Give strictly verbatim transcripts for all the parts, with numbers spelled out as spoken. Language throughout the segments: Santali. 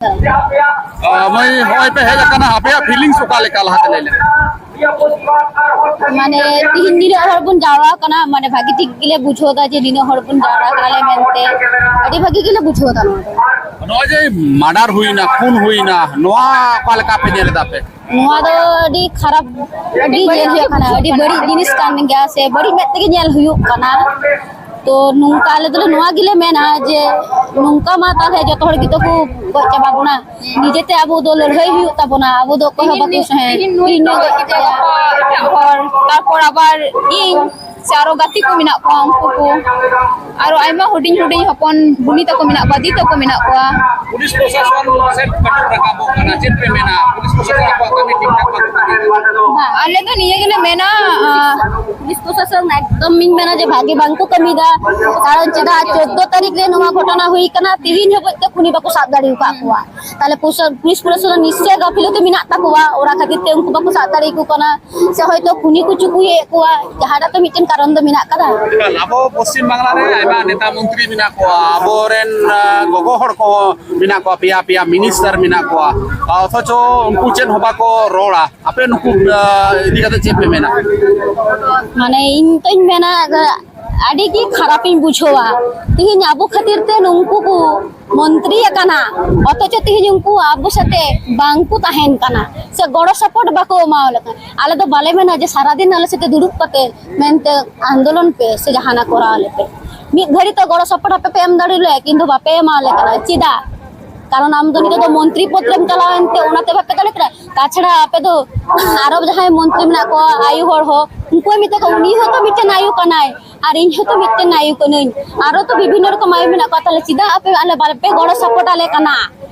ᱢᱟᱹᱭ, ᱦᱚᱸᱜᱼᱚᱭ ᱯᱮ ᱦᱮᱡ ᱟᱠᱟᱱᱟ, ᱟᱯᱮᱭᱟᱜ feelings ᱚᱠᱟ ᱞᱮᱠᱟ? ᱞᱟᱦᱟᱛᱮ ᱞᱟᱹᱭ ᱞᱮᱢ᱾ ᱢᱟᱱᱮ, ᱛᱤᱦᱤᱧ ᱱᱤᱱᱟᱹᱜ ᱦᱚᱲ ᱵᱚᱱ ᱡᱟᱣᱨᱟ ᱟᱠᱟᱱᱟ, ᱢᱟᱱᱮ, ᱵᱷᱟᱜᱤ ᱴᱷᱤᱠ ᱜᱮᱞᱮ ᱵᱩᱡᱷᱟᱹᱣ ᱮᱫᱟ ᱡᱮ ᱱᱤᱱᱟᱹᱜ ᱦᱚᱲ ᱵᱚᱱ ᱡᱟᱣᱨᱟ ᱟᱠᱟᱱᱟ ᱞᱮ ᱢᱮᱱᱛᱮ᱾ ᱟᱹᱰᱤ ᱵᱷᱟᱜᱤ ᱜᱮᱞᱮ ᱵᱩᱡᱷᱟᱹᱣ ᱮᱫᱟ ᱱᱚᱣᱟ ᱫᱚ᱾ ᱱᱚᱜᱼᱚᱭ ᱡᱮ murder ᱦᱩᱭᱱᱟ, ᱠᱷᱩᱱ ᱦᱩᱭᱱᱟ, ᱱᱚᱣᱟ ᱚᱠᱟ ᱞᱮᱠᱟ ᱯᱮ ᱧᱮᱞ ᱮᱫᱟ ᱯᱮ? ᱱᱚᱣᱟ ᱫᱚ ᱟᱹᱰᱤ ᱠᱷᱟᱨᱟᱯ, ᱟᱹᱰᱤ ᱧᱮᱞ ᱦᱩᱭᱩᱜ ᱠᱟᱱᱟ, ᱟᱹᱰᱤ ᱵᱟᱹᱲᱤᱡ ᱡᱤᱱᱤᱥ ᱠᱟᱱ ᱜᱮᱭᱟ, ᱥᱮ ᱵᱟᱹᱲᱤᱡ ᱢᱮᱫ ᱛᱮᱜᱮ ᱧᱮᱞ ᱦᱩᱭᱩᱜ ᱠᱟᱱᱟ᱾ ᱛᱚ ᱱᱚᱝᱠᱟ ᱟᱞᱮ ᱫᱚᱞᱮ ᱱᱚᱣᱟ ᱜᱮᱞᱮ ᱢᱮᱱᱟ ᱡᱮ ᱱᱚᱝᱠᱟ ᱢᱟ ᱛᱟᱦᱞᱮ ᱡᱚᱛᱚ ᱦᱚᱲ ᱜᱮᱛᱚ ᱠᱚ ᱜᱚᱡ ᱪᱟᱵᱟ ᱵᱚᱱᱟ, ᱱᱤᱡᱮᱛᱮ ᱟᱵᱚ ᱫᱚ ᱞᱟᱹᱲᱦᱟᱹᱭ ᱦᱩᱭᱩᱜ ᱛᱟᱵᱚᱱᱟ, ᱟᱵᱚ ᱫᱚ ᱚᱠᱚᱭ ᱦᱚᱸ ᱵᱟᱠᱚ ᱥᱚᱦᱮ᱾ ᱛᱤᱦᱤᱧ ᱱᱩᱭ ᱜᱚᱡ ᱠᱮᱫᱮᱭᱟ, ᱜᱟᱯᱟ ᱮᱴᱟᱜ ᱦᱚᱲ, ᱛᱟᱨᱯᱚᱨ ᱟᱵᱟᱨ ᱤᱧ ᱥᱮ ᱟᱨᱚ ᱜᱟᱛᱮ ᱠᱚ ᱢᱮᱱᱟᱜ ᱠᱚᱣᱟ, ᱩᱱᱠᱩ ᱠᱚ ᱟᱨᱚ ᱟᱭᱢᱟ ᱦᱩᱰᱤᱧ ᱦᱩᱰᱤᱧ ᱦᱚᱯᱚᱱ ᱵᱩᱱᱤ ᱛᱟᱠᱚ ᱢᱮᱱᱟᱜ ᱠᱚᱣᱟ, ᱫᱤ ᱛᱟᱠᱚ ᱢᱮᱱᱟᱜ ᱠᱚᱣᱟ᱾ ᱯᱩᱞᱤᱥ ᱯᱨᱚᱥᱟᱥᱚᱱ ᱥᱮᱫ ᱠᱟᱹᱴᱩᱵ ᱨᱟᱠᱟᱵᱚᱜ ᱠᱟᱱᱟ, ᱪᱮᱫ ᱯᱮ ᱢᱮᱱᱟ? ᱯᱩᱞᱤᱥ ᱯᱨᱚᱥᱟᱥᱚᱱ ᱟᱠᱚᱣᱟᱜ ᱠᱟᱹᱢᱤ ᱴᱷᱤᱠ ᱴᱷᱟᱠ ᱵᱟᱠᱚ ᱠᱟᱹᱢᱤᱭᱮᱫᱟ᱾ ᱵᱟᱝ, ᱟᱞᱮ ᱫᱚ ᱱᱤᱭᱟᱹ ᱜᱮᱞᱮ ᱢᱮᱱᱟ, ᱟᱸ, ᱯᱩᱞᱤᱥ ᱯᱨᱚᱥᱟᱥᱚᱱ ᱮᱠᱫᱚᱢ ᱤᱧ ᱢᱮᱱᱟ ᱡᱮ ᱵᱷᱟᱜᱮ ᱵᱟᱝ ᱠᱚ ᱠᱟᱹᱢᱤᱭᱮᱫᱟ᱾ ᱠᱟᱨᱚᱱ ᱪᱮᱫᱟᱜ ᱪᱳᱫᱽᱫᱳ ᱛᱟᱹᱨᱤᱠᱷ ᱨᱮ ᱱᱚᱣᱟ ᱜᱷᱚᱴᱚᱱᱟ ᱦᱩᱭ ᱠᱟᱱᱟ, ᱛᱤᱦᱤᱧ ᱦᱟᱹᱵᱤᱡ ᱛᱮ ᱠᱷᱩᱱᱤ ᱵᱟᱠᱚ ᱥᱟᱵ ᱫᱟᱲᱮ ᱟᱠᱟᱫ ᱠᱚᱣᱟ᱾ ᱛᱟᱦᱞᱮ ᱯᱩᱥ-, ᱯᱩᱞᱤᱥ ᱯᱨᱚᱥᱟᱥᱚᱱ ᱱᱤᱥᱪᱚᱭ ᱜᱟᱹᱯᱷᱤᱞᱚᱛᱤ ᱢᱮᱱᱟᱜ ᱛᱟᱠᱚᱣᱟ, ᱚᱱᱟ ᱠᱷᱟᱹᱛᱤᱨ ᱛᱮ ᱩᱱᱠᱩ ᱵᱟᱠᱚ ᱥᱟᱵ ᱫᱟᱲᱮ ᱟᱠᱚ ᱠᱟᱱᱟ, ᱥᱮ ᱦᱚᱭᱛᱳ ᱠᱷᱩᱱᱤ ᱠᱚ ᱪᱩᱠᱩᱭᱮᱫ ᱠᱚᱣᱟ, ᱡᱟᱦᱟᱸᱴᱟᱜ ᱛᱚ ᱢᱤᱫᱴᱮᱱ ᱠᱟᱨᱚᱱ ᱫᱚ ᱢᱮᱱᱟᱜ ᱠᱟᱫᱟ᱾ ᱮᱠᱟᱞ, ᱟᱵᱚ ᱯᱚᱥᱪᱤᱢ ᱵᱟᱝᱞᱟ ᱨᱮ ᱟᱭᱢᱟ ᱱᱮᱛᱟ ᱢᱚᱱᱛᱨᱤ ᱢᱮᱱᱟᱜ ᱠᱚᱣᱟ, ᱟᱵᱚᱨᱮᱱ, ᱟᱸ, ᱜᱚᱜᱚ ᱦᱚᱲ ᱠᱚ ᱢᱮᱱᱟᱜ ᱠᱚᱣᱟ, ᱯᱮᱭᱟ ᱯᱮᱭᱟ ᱢᱤᱱᱤᱥᱴᱟᱨ ᱢᱮᱱᱟᱜ ᱠᱚᱣᱟ, ᱟᱨ ᱚᱛᱷᱚᱪᱚ ᱩᱱᱠᱩ ᱪᱮᱫ ᱦᱚᱸ ᱵᱟᱠᱚ ᱨᱚᱲᱟ᱾ ᱟᱯᱮ ᱱᱩᱠᱩ, ᱟᱸ, ᱤᱫᱤ ᱠᱟᱛᱮ ᱪᱮᱫ ᱯᱮ ᱢᱮᱱᱟ? ᱢᱟᱱᱮ, ᱤᱧ ᱛᱚᱧ ᱢᱮᱱᱟ, ᱟᱹᱰᱤ ᱜᱮ ᱠᱷᱟᱨᱟᱯᱤᱧ ᱵᱩᱡᱷᱟᱹᱣᱟ᱾ ᱛᱤᱦᱤᱧ ᱟᱵᱚ ᱠᱷᱟᱹᱛᱤᱨ ᱛᱮ ᱱᱩᱠᱩ ᱠᱚ ᱢᱚᱱᱛᱨᱤ ᱟᱠᱟᱱᱟ, ᱚᱛᱷᱚᱪᱚ ᱛᱤᱦᱤᱧ ᱩᱱᱠᱩ ᱟᱵᱚ ᱥᱟᱛᱮ ᱵᱟᱝ ᱠᱚ ᱛᱟᱦᱮᱱ ᱠᱟᱱᱟ, ᱥᱮ ᱜᱚᱲᱚ support ᱵᱟᱠᱚ ᱮᱢᱟᱣ ᱞᱮ ᱠᱟᱱᱟ᱾ ᱟᱞᱮ ᱫᱚ ᱵᱟᱞᱮ ᱢᱮᱱᱟ ᱡᱮ ᱥᱟᱨᱟᱫᱤᱱ ᱟᱞᱮ ᱥᱟᱛᱮ ᱫᱩᱲᱩᱵ ᱠᱟᱛᱮ ᱢᱮᱱᱛᱮ ᱟᱱᱫᱳᱞᱚᱱ ᱯᱮ ᱥᱮ ᱡᱟᱦᱟᱱᱟᱜ ᱠᱚᱨᱟᱣ ᱟᱞᱮ ᱯᱮ᱾ ᱢᱤᱫ ᱜᱷᱟᱹᱲᱤ ᱛᱚ ᱜᱚᱲᱚ support ᱟᱯᱮ ᱯᱮ ᱮᱢ ᱫᱟᱲᱮ ᱞᱮᱭᱟ, ᱠᱤᱱᱛᱩ ᱵᱟᱯᱮ ᱮᱢᱟᱣ ᱞᱮ ᱠᱟᱱᱟ᱾ ᱪᱮᱫᱟᱜ? ᱠᱟᱨᱚᱱ ᱟᱢ ᱫᱚ ᱱᱤᱛᱚᱜ ᱫᱚ ᱢᱚᱱᱛᱨᱤ ᱯᱚᱫ ᱨᱮᱢ ᱪᱟᱞᱟᱣ ᱮᱱᱛᱮ ᱚᱱᱟᱛᱮ ᱵᱟᱯᱮ ᱫᱟᱲᱮ ᱠᱟᱱᱟ᱾ ᱛᱟᱪᱷᱟᱲᱟ ᱟᱯᱮ ᱫᱚ ᱟᱨᱚ ᱡᱟᱦᱟᱸᱭ ᱢᱚᱱᱛᱨᱤ ᱢᱮᱱᱟᱜ ᱠᱚᱣᱟ, ᱟᱭᱩ ᱦᱚᱲ ᱦᱚᱸ, ᱩᱱᱠᱩ ᱦᱚᱸ ᱢᱮᱛᱟ ᱠᱚᱣᱟ, ᱩᱱᱤ ᱦᱚᱸᱛᱚ ᱢᱤᱫᱴᱮᱱ ᱟᱭᱩ ᱠᱟᱱᱟᱭ, ᱟᱨ ᱤᱧ ᱦᱚᱸᱛᱚ ᱢᱤᱫᱴᱮᱱ ᱟᱭᱩ ᱠᱟᱹᱱᱟᱹᱧ, ᱟᱨᱚ ᱛᱚ ᱵᱤᱵᱷᱤᱱᱱᱚ ᱨᱚᱠᱚᱢ ᱟᱭᱩ ᱢᱮᱱᱟᱜ ᱠᱚᱣᱟ᱾ ᱛᱟᱦᱞᱮ ᱪᱮᱫᱟᱜ ᱟᱯᱮ ᱟᱞᱮ ᱵᱟᱯᱮ ᱜᱚᱲᱚ support ᱟᱞᱮ ᱠᱟᱱᱟ?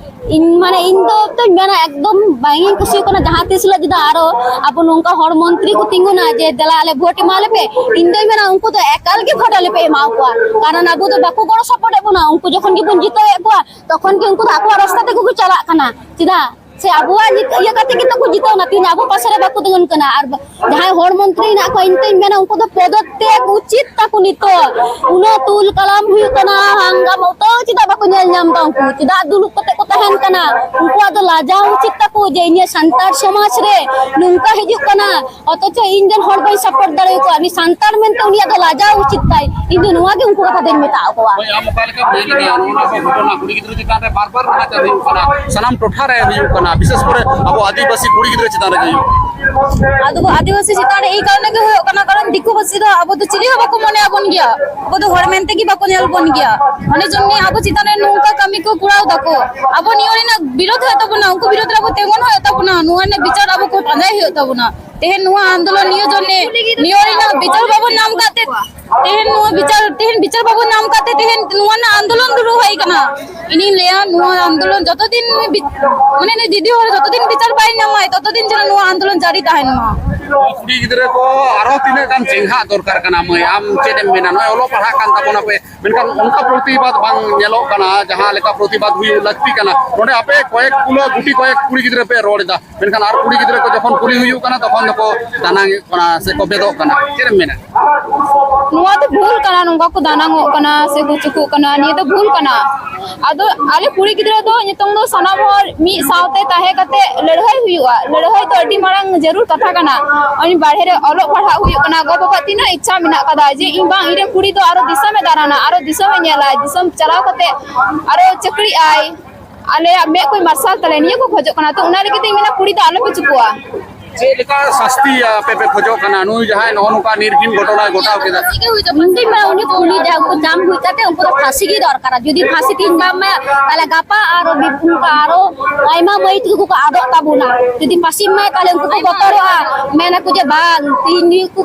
ᱤᱧ, ᱢᱟᱱᱮ, ᱤᱧ ᱫᱚ ᱛᱚᱧ ᱢᱮᱱᱟ, ᱮᱠᱫᱚᱢ ᱵᱟᱝ ᱤᱧ ᱠᱩᱥᱤ ᱠᱟᱱᱟ᱾ ᱡᱟᱦᱟᱸ ᱛᱤᱥ ᱦᱤᱞᱳᱜ ᱡᱩᱫᱤ ᱟᱨᱚ ᱟᱵᱚ ᱱᱚᱝᱠᱟ ᱦᱚᱲ ᱢᱚᱱᱛᱨᱤ ᱠᱚ ᱛᱤᱸᱜᱩᱱᱟ ᱡᱮ ᱫᱮᱞᱟ ᱟᱞᱮ ᱵᱷᱳᱴ ᱮᱢᱟ ᱞᱮᱯᱮ, ᱤᱧ ᱫᱚᱧ ᱢᱮᱱᱟ ᱩᱱᱠᱩ ᱫᱚ ᱮᱠᱟᱞ ᱜᱮ ᱵᱷᱳᱴ ᱟᱞᱮ ᱯᱮ ᱮᱢᱟ ᱠᱚᱣᱟ᱾ ᱠᱟᱨᱚᱱ ᱟᱵᱚ ᱫᱚ ᱵᱟᱠᱚ ᱜᱚᱲᱚ support ᱮᱫ ᱵᱚᱱᱟ᱾ ᱩᱱᱠᱩ ᱡᱚᱠᱷᱚᱱ ᱜᱮᱵᱚᱱ ᱡᱤᱛᱟᱹᱣᱮᱫ ᱠᱚᱣᱟ, ᱛᱚᱠᱷᱚᱱ ᱜᱮ ᱩᱱᱠᱩ ᱫᱚ ᱟᱠᱚᱣᱟᱜ ᱨᱟᱥᱛᱟ ᱛᱮᱜᱮ ᱠᱚ ᱪᱟᱞᱟᱜ ᱠᱟᱱᱟ᱾ ᱪᱮᱫᱟᱜ? ᱥᱮ ᱟᱵᱚᱣᱟᱜ ᱤᱭᱟᱹ ᱠᱟᱛᱮ ᱜᱮᱛᱚ ᱠᱚ ᱡᱤᱛᱟᱹᱣ ᱮᱱᱟ, ᱛᱮᱦᱮᱧ ᱟᱵᱚ ᱯᱟᱥᱮ ᱨᱮ ᱵᱟᱠᱚ ᱛᱤᱸᱜᱩᱱ ᱠᱟᱱᱟ᱾ ᱟᱨ ᱡᱟᱦᱟᱸᱭ ᱦᱚᱲ ᱢᱚᱱᱛᱨᱤ ᱦᱮᱱᱟᱜ ᱠᱚᱣᱟ, ᱤᱧ ᱛᱚᱧ ᱢᱮᱱᱟ ᱩᱱᱠᱩ ᱫᱚ ᱯᱚᱫᱚᱛᱛᱮᱜ ᱩᱪᱤᱛ ᱛᱟᱠᱚ ᱱᱤᱛᱚᱜ᱾ ᱩᱱᱟᱹᱜ ᱛᱩᱞ ᱠᱟᱞᱟᱢ ᱦᱩᱭᱩᱜ ᱠᱟᱱᱟ, ᱦᱟᱝᱜᱟᱢᱟ ᱩᱛᱟᱹᱨ ᱪᱮᱫᱟᱜ ᱵᱟᱠᱚ ᱧᱮᱞ ᱧᱟᱢ ᱮᱫᱟ? ᱩᱱᱠᱩ ᱪᱮᱫᱟᱜ ᱫᱩᱲᱩᱵ ᱠᱟᱛᱮ ᱠᱚ ᱛᱟᱦᱮᱱ ᱠᱟᱱᱟ? ᱩᱱᱠᱩᱣᱟᱜ ᱫᱚ ᱞᱟᱡᱟᱣ ᱩᱪᱤᱛ ᱛᱟᱠᱚ ᱡᱮ ᱤᱧᱟᱹᱜ ᱥᱟᱱᱛᱟᱲ ᱥᱚᱢᱟᱡᱽ ᱨᱮ ᱱᱚᱝᱠᱟ ᱦᱤᱡᱩᱜ ᱠᱟᱱᱟ, ᱚᱛᱷᱚᱪᱚ ᱤᱧ ᱨᱮᱱ ᱦᱚᱲ ᱵᱟᱹᱧ ᱥᱟᱯᱳᱨᱴ ᱫᱟᱲᱮᱭᱟᱠᱚᱣᱟ, ᱩᱱᱤ ᱥᱟᱱᱛᱟᱲ ᱢᱮᱱᱛᱮ ᱩᱱᱤᱭᱟᱜ ᱫᱚ ᱞᱟᱡᱟᱣ ᱩᱪᱤᱛ ᱛᱟᱭ᱾ ᱤᱧ ᱫᱚ ᱱᱚᱣᱟ ᱜᱮ ᱩᱱᱠᱩ ᱠᱟᱛᱷᱟ ᱫᱚᱧ ᱢᱮᱛᱟ ᱠᱚᱣᱟ᱾ ᱦᱳᱭ, ᱟᱢ ᱚᱠᱟ ᱞᱮᱠᱟᱢ ᱧᱮᱞ ᱮᱫᱟ ᱱᱚᱣᱟ ᱠᱚ ᱜᱷᱚᱴᱚᱱᱟ ᱠᱩᱲᱤ ᱜᱤᱫᱽᱨᱟᱹ ᱪᱮᱛᱟᱱ ᱨᱮ ᱵᱟᱨ ᱵᱟᱨ ᱱᱟᱦᱟᱪᱟᱨ ᱦᱩᱭᱩᱜ ᱠᱟᱱᱟ, ᱥᱟᱱᱟᱢ ᱴᱚᱴᱷᱟ ᱨᱮ ᱦᱩᱭᱩᱜ ᱠᱟᱱᱟ, ᱵᱤᱥᱮᱥ ᱠᱚᱨᱮ ᱟᱵᱚ ᱟᱹᱫᱤᱵᱟᱹᱥᱤ ᱠᱩᱲᱤ ᱜᱤᱫᱽᱨᱟᱹ ᱪᱮᱛᱟᱱ ᱨᱮᱜᱮ ᱦᱩᱭᱩᱜ ᱠᱟᱱᱟ? ᱟᱫᱚ ᱟᱹᱫᱤᱵᱟᱹᱥᱤ ᱪᱮᱛᱟᱱ ᱨᱮ ᱮᱭ ᱠᱟᱨᱚᱱ ᱜᱮ ᱦᱩᱭᱩᱜ ᱠᱟᱱᱟ, ᱠᱟᱨᱚᱱ ᱫᱤᱠᱩ ᱯᱟᱹᱨᱥᱤ ᱫᱚ ᱟᱵᱚ ᱫᱚ ᱪᱤᱞᱤ ᱦᱚᱸ ᱵᱟᱠᱚ ᱢᱚᱱᱮ ᱟᱵᱚᱱ ᱜᱮᱭᱟ, ᱟᱵᱚ ᱫᱚ ᱦᱚᱲ ᱢᱮᱱᱛᱮ ᱜᱮ ᱵᱟᱠᱚ ᱧᱮᱞ ᱵᱚᱱ ᱜᱮᱭᱟ᱾ ᱚᱱᱮ ᱡᱚᱱᱱᱮ ᱟᱵᱚ ᱪᱮᱛᱟᱱ ᱨᱮ ᱱᱚᱝᱠᱟ ᱠᱟᱹᱢᱤ ᱠᱚ ᱠᱚᱨᱟᱣ ᱫᱟᱠᱚ, ᱟᱵᱚ ᱱᱤᱭᱟᱹ ᱨᱮᱱᱟᱜ ᱵᱤᱨᱳᱫ ᱦᱩᱭᱩᱜ ᱛᱟᱵᱚᱱᱟ, ᱩᱱᱠᱩ ᱵᱤᱨᱳᱫ ᱨᱮ ᱟᱵᱚ ᱛᱤᱸᱜᱩᱱ ᱦᱩᱭᱩᱜ ᱛᱟᱵᱚᱱᱟ, ᱱᱚᱣᱟ ᱨᱮᱱᱟᱜ ᱵᱤᱪᱟᱨ ᱟᱵᱚ ᱠᱚ ᱯᱟᱸᱡᱟᱭ ᱦᱩᱭᱩᱜ ᱛᱟᱵᱚᱱᱟ᱾ ᱛᱮᱦᱮᱧ ᱱᱚᱣᱟ ᱟᱱᱫᱳᱞᱚᱱ ᱱᱤᱭᱟᱹ ᱡᱚᱱᱱᱮ, ᱱᱤᱭᱟᱹ ᱨᱮᱱᱟᱜ ᱵᱤᱪᱟᱨ ᱵᱟᱵᱚᱱ ᱧᱟᱢ ᱠᱟᱛᱮ, ᱛᱮᱦᱮᱧ ᱱᱚᱣᱟ ᱵᱤᱪᱟᱨ, ᱛᱮᱦᱮᱧ ᱵᱤᱪᱟᱨ ᱵᱟᱵᱚᱱ ᱧᱟᱢ ᱠᱟᱛᱮ ᱛᱮᱦᱮᱧ ᱱᱚᱣᱟ ᱨᱮᱱᱟᱜ ᱟᱱᱫᱳᱞᱚᱱ ᱫᱩᱲᱩᱵ ᱦᱩᱭ ᱠᱟᱱᱟ᱾ ᱤᱧᱤᱧ ᱞᱟᱹᱭᱟ, ᱱᱚᱣᱟ ᱟᱱᱫᱳᱞᱚᱱ ᱡᱚᱛᱚ ᱫᱤᱱ ᱵᱤ-, ᱢᱟᱱᱮ ᱱᱩᱭ ᱫᱤᱫᱤ ᱦᱚᱲ ᱡᱚᱛᱚ ᱫᱤᱱ ᱵᱤᱪᱟᱨ ᱵᱟᱭ ᱧᱟᱢᱟᱭ, ᱛᱚᱛᱚ ᱫᱤᱱ ᱡᱮᱱᱚ ᱱᱚᱣᱟ ᱟᱱᱫᱳᱞᱚᱱ ᱡᱟᱹᱨᱤ ᱛᱟᱦᱮᱱ ᱢᱟ᱾ ᱠᱩᱲᱤ ᱜᱤᱫᱽᱨᱟᱹ ᱠᱚ ᱟᱨᱦᱚᱸ ᱛᱤᱱᱟᱹᱜ ᱜᱟᱱ ᱪᱮᱸᱜᱷᱟᱜ ᱫᱚᱨᱠᱟᱨ ᱠᱟᱱᱟ ᱢᱟᱹᱭ? ᱟᱢ ᱪᱮᱫ ᱮᱢ ᱢᱮᱱᱟ? ᱱᱚᱜᱼᱚᱭ ᱚᱞᱚᱜ ᱯᱟᱲᱦᱟᱜ ᱠᱟᱱ ᱛᱟᱵᱚᱱᱟ ᱯᱮ, ᱢᱮᱱᱠᱷᱟᱱ ᱚᱱᱠᱟ ᱯᱨᱚᱛᱤᱵᱟᱫ ᱵᱟᱝ ᱧᱮᱞᱚᱜ ᱠᱟᱱᱟ, ᱡᱟᱦᱟᱸ ᱞᱮᱠᱟ ᱯᱨᱚᱛᱤᱵᱟᱫ ᱦᱩᱭᱩᱜ ᱞᱟᱹᱠᱛᱤ ᱠᱟᱱᱟ᱾ ᱱᱚᱰᱮ ᱟᱯᱮ ᱠᱚᱭᱮᱠ ᱜᱩᱞᱟᱹ, ᱜᱩᱴᱤ ᱠᱚᱭᱮᱠ ᱠᱩᱲᱤ ᱜᱤᱫᱽᱨᱟᱹ ᱯᱮ ᱨᱚᱲ ᱮᱫᱟ, ᱢᱮᱱᱠᱷᱟᱱ ᱟᱨ ᱠᱩᱲᱤ ᱜᱤᱫᱽᱨᱟᱹ ᱠᱚ ᱡᱚᱠᱷᱚᱱ ᱠᱩᱞᱤ ᱦᱩᱭᱩᱜ ᱠᱟᱱᱟ, ᱛᱚᱠᱷᱚᱱ ᱫᱚᱠᱚ ᱫᱟᱱᱟᱝ ᱮᱫ ᱠᱟᱱᱟ ᱥᱮ ᱠᱚ ᱵᱮᱫᱚᱜ ᱠᱟᱱᱟ᱾ ᱪᱮᱫ ᱮᱢ ᱢᱮᱱᱟ? ᱱᱚᱣᱟ ᱫᱚ ᱵᱷᱩᱞ ᱠᱟᱱᱟ, ᱱᱚᱝᱠᱟ ᱠᱚ ᱫᱟᱱᱟᱝ ᱚᱜ ᱠᱟᱱᱟ ᱥᱮ ᱠᱚ ᱪᱩᱠᱩᱜ ᱠᱟᱱᱟ, ᱱᱤᱭᱟᱹ ᱫᱚ ᱵᱷᱩᱞ ᱠᱟᱱᱟ᱾ ᱟᱫᱚ ᱟᱞᱮ ᱠᱩᱲᱤ ᱜᱤᱫᱽᱨᱟᱹ ᱫᱚ ᱱᱤᱛᱚᱝ ᱫᱚ ᱥᱟᱱᱟᱢ ᱦᱚᱲ ᱢᱤᱫ ᱥᱟᱶᱛᱮ ᱛᱟᱦᱮᱸ ᱠᱟᱛᱮ ᱞᱟᱹᱲᱦᱟᱹᱭ ᱦᱩᱭᱩᱜᱼᱟ᱾ ᱞᱟᱹᱲᱦᱟᱹᱭ ᱫᱚ ᱟᱹᱰᱤ ᱢᱟᱨᱟᱝ ᱡᱟᱹᱨᱩᱲ ᱠᱟᱛᱷᱟ ᱠᱟᱱᱟ᱾ ᱩᱱᱤ ᱵᱟᱨᱦᱮ ᱨᱮ ᱚᱞᱚᱜ ᱯᱟᱲᱦᱟᱜ ᱦᱩᱭᱩᱜ ᱠᱟᱱᱟ, ᱜᱚ ᱵᱟᱵᱟ ᱛᱤᱱᱟᱹᱜ ᱤᱪᱪᱷᱟ ᱢᱮᱱᱟᱜ ᱠᱟᱫᱟ ᱡᱮ ᱤᱧ ᱵᱟᱝ, ᱤᱧ ᱨᱮᱱ ᱠᱩᱲᱤ ᱫᱚ ᱟᱨᱚ ᱫᱤᱥᱚᱢᱮ ᱫᱟᱬᱟᱱᱟ, ᱟᱨᱚ ᱫᱤᱥᱚᱢᱮ ᱧᱮᱞᱟ, ᱫᱤᱥᱚᱢ ᱪᱟᱞᱟᱣ ᱠᱟᱛᱮ ᱟᱨᱚ ᱪᱟᱹᱠᱨᱤ ᱟᱭ, ᱟᱞᱮᱭᱟᱜ ᱢᱮᱫ ᱠᱚᱭ ᱢᱟᱨᱥᱟᱞ ᱛᱟᱞᱮᱭᱟ, ᱱᱤᱭᱟᱹ ᱠᱚ ᱠᱷᱚᱡᱚᱜ ᱠᱟᱱᱟ᱾ ᱛᱚ ᱚᱱᱟ ᱞᱟᱹᱜᱤᱫ ᱛᱮᱧ ᱢᱮᱱᱟ ᱠᱩᱲᱤ ᱫᱚ ᱟᱞᱚᱯᱮ ᱪᱩᱠᱩᱜᱼᱟ᱾ ᱪᱮᱫ ᱞᱮᱠᱟ ᱥᱟᱥᱛᱤ ᱟᱯᱮ ᱯᱮ ᱠᱷᱚᱡᱚᱜ ᱠᱟᱱᱟ? ᱱᱩᱭ ᱡᱟᱦᱟᱸᱭ ᱱᱚᱜᱼᱚ ᱱᱚᱝᱠᱟ ᱱᱤᱨᱜᱷᱤᱱ ᱜᱷᱚᱴᱚᱱᱟᱭ ᱜᱷᱚᱴᱟᱣ ᱠᱮᱫᱟ᱾ ᱤᱧ ᱫᱩᱧ ᱢᱮᱱᱟ ᱩᱱᱤ ᱠᱩᱞᱤ ᱡᱟ ᱩᱱᱠᱩ ᱧᱟᱢ ᱦᱩᱭ ᱠᱟᱛᱮ ᱩᱱᱠᱩ ᱫᱚ ᱯᱷᱟᱸᱥᱤ ᱜᱮ ᱫᱚᱨᱠᱟᱨᱟ᱾ ᱡᱩᱫᱤ ᱯᱷᱟᱸᱥᱤ ᱛᱮᱦᱮᱧ ᱵᱟᱢ ᱮᱢᱟᱭᱟ, ᱛᱟᱦᱞᱮ ᱜᱟᱯᱟ ᱟᱨᱚ ᱵᱤ-, ᱚᱱᱠᱟ ᱟᱨᱚ ᱟᱭᱢᱟ ᱢᱟᱹᱭ ᱛᱟᱠᱚ ᱠᱚ ᱟᱫᱚᱜ ᱛᱟᱵᱚᱱᱟ᱾ ᱡᱩᱫᱤ ᱯᱷᱟᱸᱥᱤᱢ ᱮᱢᱟᱭᱟ ᱛᱟᱦᱞᱮ ᱩᱱᱠᱩ ᱠᱚ ᱵᱚᱛᱚᱨᱚᱜᱼᱟ, ᱢᱮᱱᱟᱠᱚ ᱡᱮ ᱵᱟᱝ ᱛᱮᱦᱮᱧ ᱱᱩᱭ ᱠᱚ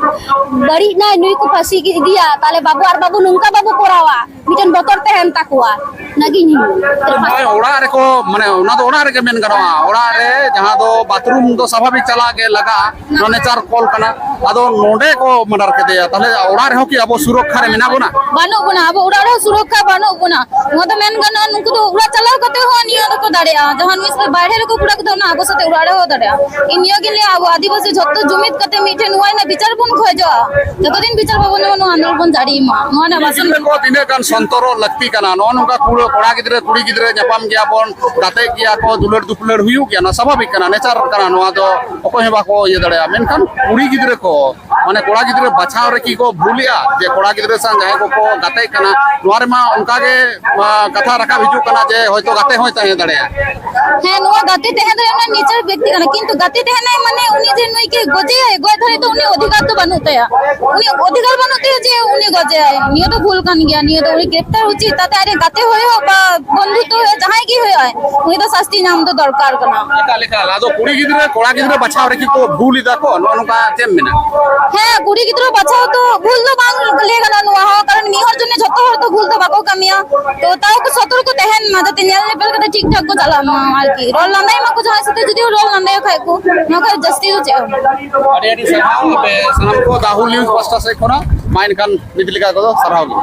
ᱵᱟᱹᱲᱤᱡ ᱱᱟᱭ, ᱱᱩᱭ ᱠᱚ ᱯᱷᱟᱸᱥᱤ ᱤᱫᱤᱭᱟ, ᱛᱟᱦᱞᱮ ᱵᱟᱹᱵᱩ ᱟᱨ ᱵᱟᱹᱵᱩ ᱱᱚᱝᱠᱟ ᱵᱟᱵᱚ ᱠᱚᱨᱟᱣᱟ, ᱢᱤᱫᱴᱮᱱ ᱵᱚᱛᱚᱨ ᱛᱟᱦᱮᱱ ᱛᱟᱠᱚᱣᱟ᱾ ᱚᱱᱟᱜᱤᱧ ᱱᱚᱜᱼᱚᱭ ᱚᱲᱟᱜ ᱨᱮᱠᱚ, ᱢᱟᱱᱮ, ᱚᱱᱟ ᱫᱚ ᱚᱲᱟᱜ ᱨᱮᱜᱮ ᱢᱮᱱ ᱜᱟᱱᱚᱜᱼᱟ, ᱚᱲᱟᱜ ᱨᱮ ᱡᱟᱦᱟᱸ ᱫᱚ ᱵᱟᱛᱷᱨᱩᱢ ᱫᱚ ᱥᱟᱵᱷᱟᱵᱤᱠ ᱪᱟᱞᱟᱜ ᱜᱮ ᱞᱟᱜᱟᱜᱼᱟ, ᱱᱚᱣᱟ ᱱᱮᱪᱟᱨ ᱠᱚᱞ ᱠᱟᱱᱟ, ᱟᱫᱚ ᱱᱚᱰᱮ ᱠᱚ ᱢᱟᱰᱟᱨ ᱠᱮᱫᱮᱭᱟ, ᱛᱟᱦᱞᱮ ᱚᱲᱟᱜ ᱨᱮᱦᱚᱸ ᱠᱤ ᱟᱵᱚ ᱥᱩᱨᱚᱠᱠᱷᱟ ᱨᱮ ᱢᱮᱱᱟᱜ ᱵᱚᱱᱟ? ᱵᱟᱹᱱᱩᱜ ᱵᱚᱱᱟ, ᱟᱵᱚ ᱚᱲᱟᱜ ᱨᱮᱦᱚᱸ ᱥᱩᱨᱚᱠᱠᱷᱟ ᱵᱟᱹᱱᱩᱜ ᱵᱚᱱᱟ᱾ ᱱᱚᱣᱟ ᱫᱚ ᱢᱮᱱ ᱜᱟᱱᱚᱜᱼᱟ, ᱱᱩᱠᱩ ᱫᱚ ᱚᱲᱟᱜ ᱪᱟᱞᱟᱣ ᱠᱟᱛᱮ ᱦᱚᱸ ᱱᱤᱭᱟᱹ ᱫᱚᱠᱚ ᱫᱟᱲᱮᱭᱟᱜᱼᱟ, ᱡᱟᱦᱟᱸ ᱱᱩᱭ ᱥᱟᱛᱮ ᱵᱟᱭᱨᱮ ᱨᱮᱠᱚ ᱠᱩᱲᱟ ᱠᱚᱫᱚ ᱚᱱᱟ ᱟᱵᱚ ᱥᱟᱛᱮ ᱚᱲᱟᱜ ᱨᱮᱦᱚᱸ ᱫᱟᱲᱮᱭᱟᱜᱼᱟ᱾ ᱤᱧ ᱱᱤᱭᱟᱹ ᱜᱮᱧ ᱞᱟᱹᱭᱟ, ᱟᱵᱚ ᱟᱹᱫᱤᱵᱟᱹᱥᱤ ᱡᱷᱚᱛᱚ ᱡᱩᱢᱤᱫ ᱠᱟᱛᱮ ᱢᱤᱫᱴᱷᱮᱱ ᱱᱚᱣᱟ ᱨᱮᱱᱟᱜ ᱵᱤᱪᱟᱨ ᱵᱚᱱ ᱠᱷᱚᱡᱚᱜᱼᱟ, ᱡᱚᱛᱚ ᱫᱤᱱ ᱵᱤᱪᱟᱨ ᱵᱟᱵᱚᱱ ᱧᱟᱢᱟ, ᱱᱚᱣᱟ ᱟᱱᱫᱳᱞᱚᱱ ᱵᱚᱱ ᱡᱟᱹᱨᱤ ᱢᱟ, ᱱᱚᱣᱟ ᱨᱮᱱᱟᱜ ᱵᱟᱥᱚᱱ ᱠᱚ ᱛᱤᱱᱟᱹᱜ ᱜᱟᱱ ᱥᱚᱱᱛᱚᱨᱚᱜ ᱞᱟᱹᱠᱛᱤ ᱠᱟᱱᱟ, ᱱᱚᱜᱼᱚ ᱱᱚᱝᱠᱟ ᱠᱩᱲᱟᱹ-, ᱠᱚᱲᱟ ᱜᱤᱫᱽᱨᱟᱹ ᱠᱩᱲᱤ ᱜᱤᱫᱽᱨᱟᱹ ᱧᱟᱯᱟᱢ ᱜᱮᱭᱟ ᱵᱚᱱ, ᱜᱟᱛᱮᱜ ᱜᱮᱭᱟ ᱠᱚ, ᱫᱩᱞᱟᱹᱲ ᱫᱩᱯᱞᱟᱹᱲ ᱦᱩᱭᱩᱜ ᱜᱮᱭᱟ, ᱱᱚᱣᱟ ᱥᱟᱵᱷᱟᱵᱤᱠ ᱠᱟᱱᱟ, ᱱᱮᱪᱟᱨ ᱠᱟᱱᱟ, ᱱᱚᱣᱟ ᱫᱚ ᱚᱠᱚᱭ ᱦᱚᱸ ᱵᱟᱠᱚ ᱤᱭᱟᱹ ᱫᱟᱲᱮᱭᱟᱜᱼᱟ᱾ ᱢᱮᱱᱠᱷᱟᱱ ᱠᱩᱲᱤ ᱜᱤᱫᱽᱨᱟᱹ ᱠᱚ, ᱢᱟᱱᱮ, ᱠᱚᱲᱟ ᱜᱤᱫᱽᱨᱟᱹ ᱵᱟᱪᱷᱟᱣ ᱨᱮ ᱠᱤ ᱠᱚ ᱵᱷᱩᱞᱮᱜᱼᱟ? ᱡᱮ ᱠᱚᱲᱟ ᱜᱤᱫᱽᱨᱟᱹ ᱥᱟᱶ ᱡᱟᱦᱟᱸᱭ ᱠᱚᱠᱚ ᱜᱟᱛᱮᱜ ᱠᱟᱱᱟ, ᱱᱚᱣᱟ ᱨᱮᱢᱟ ᱚᱱᱠᱟ ᱜᱮ, ᱟ, ᱠᱟᱛᱷᱟ ᱨᱟᱠᱟᱵ ᱦᱤᱡᱩᱜ ᱠᱟᱱᱟ ᱡᱮ ᱦᱚᱭᱛᱳ ᱜᱟᱛᱮ ᱦᱚᱸᱭ ᱛᱟᱦᱮᱸ ᱫᱟᱲᱮᱭᱟᱜᱼᱟ᱾ ᱦᱮᱸ, ᱱᱚᱣᱟ ᱜᱟᱛᱮ ᱛᱟᱦᱮᱸ ᱫᱚ ᱚᱱᱟ ᱱᱮᱪᱟᱨ ᱵᱮᱠᱛᱤ ᱠᱟᱱᱟ, ᱠᱤᱱᱛᱩ ᱜᱟᱛᱮ ᱛᱟᱦᱮᱱᱟᱭ ᱢᱟᱱᱮ ᱩᱱᱤ ᱡᱮ ᱱᱩᱭ ᱜᱮ ᱜᱚᱡᱮᱭᱟᱭ, ᱜᱚᱡ ᱫᱷᱟᱹᱨᱤᱡ ᱫᱚ ᱩᱱᱤ ᱚᱫᱷᱤᱠᱟᱨ ᱫᱚ ᱵᱟᱹᱱᱩᱜ ᱛᱟᱭᱟ᱾ ᱩᱱᱤ ᱚᱫᱷᱤᱠᱟᱨ ᱵᱟᱹᱱᱩᱜ ᱛᱟᱭᱟ ᱡᱮ ᱩᱱᱤ ᱜᱚᱡᱮᱭᱟᱭ, ᱱᱤᱭᱟᱹ ᱫᱚ ᱵᱷᱩᱞ ᱠᱟᱱ ᱜᱮᱭᱟ, ᱱᱤᱭᱟᱹ ᱫᱚ ᱩᱱᱤ ᱜᱨᱮᱯᱛᱟᱨ ᱩᱪᱤᱛ, ᱛᱟᱛᱮ ᱟᱡ ᱨᱮᱱ ᱜᱟᱛᱮ ᱦᱩᱭᱩᱜ ᱵᱟ ᱵᱚᱱᱫᱷᱩᱛᱛᱚ ᱦᱩᱭᱩᱜ, ᱡᱟᱦᱟᱸᱭ ᱜᱮ ᱦᱩᱭᱩᱜ ᱟᱭ, ᱩᱱᱤ ᱫᱚ ᱥᱟᱥᱛᱤ ᱧᱟᱢ ᱫᱚ ᱫᱚᱨᱠᱟᱨ ᱠᱟᱱᱟ᱾ ᱮᱠᱟᱞ, ᱮᱠᱟᱞ᱾ ᱟᱫᱚ ᱠᱩᱲᱤ ᱜᱤᱫᱽᱨᱟᱹ ᱠᱚᱲᱟ ᱜᱤᱫᱽᱨᱟᱹ ᱵᱟᱪᱷᱟᱣ ᱨᱮ ᱠᱤ ᱠᱚ ᱵᱷᱩᱞ ᱮᱫᱟ ᱠᱚ, ᱱᱚᱜᱼᱚ ᱱᱚᱝᱠᱟ ᱪᱮᱫ ᱮᱢ ᱢᱮᱱᱟ? ᱦᱮᱸ, ᱠᱩᱲᱤ ᱜᱤᱫᱽᱨᱟᱹ ᱵᱟᱪᱷᱟᱣ ᱫᱚ ᱵᱷᱩᱞ ᱫᱚ ᱵᱟᱝ ᱞᱟᱹᱭ ᱜᱟᱱᱚᱜᱼᱟ ᱱᱚᱣᱟ ᱦᱚᱸ, ᱠᱟᱨᱚᱱ ᱢᱤᱫ ᱦᱚᱲ ᱡᱚᱱᱮ ᱡᱷᱚᱛᱚ ᱦᱚᱲ ᱫᱚ ᱵᱷᱩᱞ ᱫᱚ ᱵᱟᱠᱚ ᱠᱟᱹᱢᱤᱭᱟ᱾ ᱛᱚ ᱛᱟᱣ ᱠᱚ ᱥᱚᱛᱚᱨᱠᱚ ᱛᱟᱦᱮᱱ ᱢᱟ, ᱡᱟᱛᱮ ᱧᱮᱞ ᱧᱮᱯᱮᱞ ᱠᱟᱛᱮ ᱴᱷᱤᱠ ᱴᱷᱟᱠ ᱠᱚ ᱪᱟᱞᱟᱜ ᱢᱟ ᱟᱨᱠᱤ᱾ ᱨᱚᱲ ᱞᱟᱸᱫᱟᱭ ᱢᱟᱠᱚ ᱡᱟᱦᱟᱸᱭ ᱥᱟᱛᱮ, ᱡᱩᱫᱤ ᱨᱚᱲ ᱞᱟᱸᱫᱟᱭᱟ ᱠᱷᱟᱡ ᱠᱚ, ᱱᱚᱣᱟ ᱠᱷᱚᱡ ᱡᱟᱹᱥᱛᱤ ᱫᱚ ᱪᱮᱫ ᱦᱚᱸ ᱵᱟᱝ᱾ ᱟᱹᱰᱤ ᱟᱹᱰᱤ ᱥᱟᱨᱦᱟᱣ ᱟᱯᱮ ᱥᱟᱱᱟᱢ ᱠᱚ ᱫᱟ ᱦᱩᱞ ᱱᱤᱭᱩᱡᱽ ᱯᱟᱥᱴᱟ ᱥᱮᱫ ᱠᱷᱚᱱᱟᱜ᱾ ᱢᱟ ᱮᱱᱠᱷᱟᱱ ᱱᱤᱛ ᱞᱮᱠᱟ ᱠᱚᱫᱚ ᱥᱟᱨᱦᱟᱣ ᱜᱮ᱾